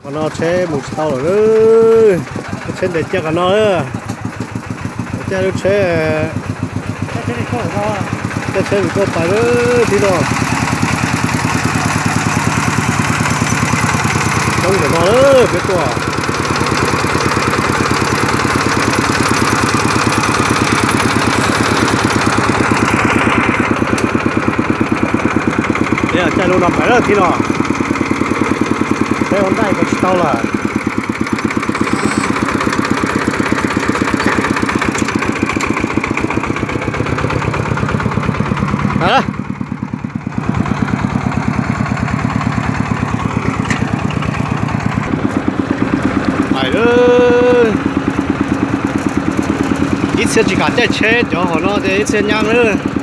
Qhov no tsheb mus tsis tau lawm. Lub tsheb ntes ciaj qhov no. Caij lub tsheb, caij tsheb mus tuaj pais lawm tib no. Coob ntawm no lawm peb tuaj. Caij lub no pais lawm tib no. Peb ua ntaij ko tsis tau lawm. Hais, ib txhia tsis kam caij tsheb, cov hauv no ces ib txhia nyab lawm.